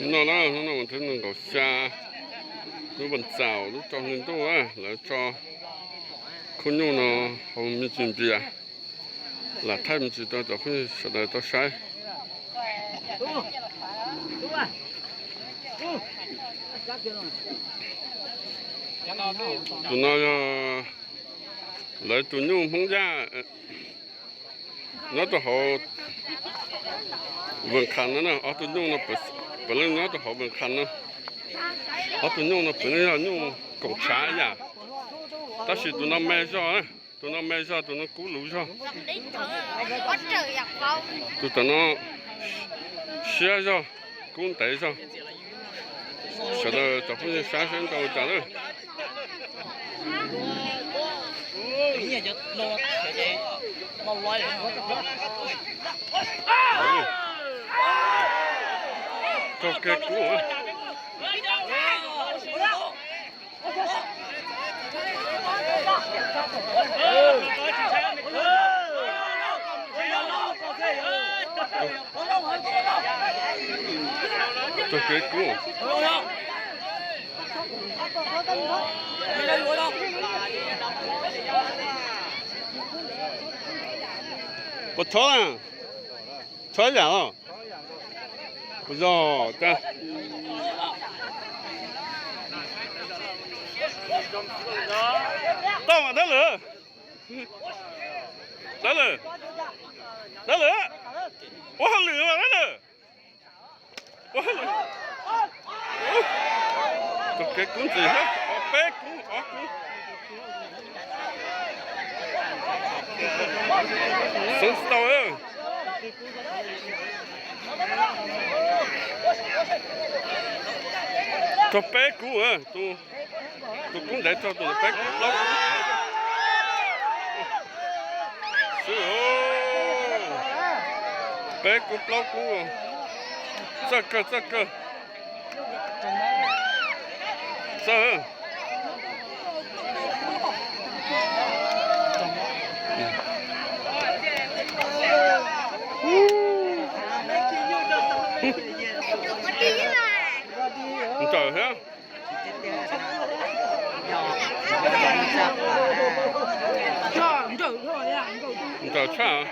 Hnub no na, hnub no mas thib nees nkaum xya lub vas xaum lub rau hli ntuj, lawv tso khub nyuj no hauv me ntsis npias, lam thaij me ntsis rau cov phooj ywg sawv daws tau saib. Tus no yog lawv tus nyuj Hmoob Yaj nyob rau hauv Vwm Khas no na. Ob tug nyuj no, puav leej nyob rau hauv Vwm Khas no. Ob tug nyuj no puav leej yog nyuj koom tshav ib yam, tab sis tus no me zog, tus no me zog, tus no kub luv zog. Tus tom no siab zog, kub ntev zog. Sawv daws cov phooj ywg saib saib ntau cas lawm. Raug kev kub. Raug kev kub. Puas txhob, txhob yam los? Puas yog cas? Tau mas dab lawm. Dab lawm. Dab lawm. Ua hauj lwm mas dab lawm. Ua hauj lwm. Raug kev kub ntxiv thiab, ob peb kub, ob kub. Xeeb tsis tau. Raug peb kub, tus kub ntev raug tus peb kub plaub kub. Xwb, peb kub plaub kub. Txawj kawg, txawj kawg. Txawj. Nrawm thiab. Nrawm tshaj.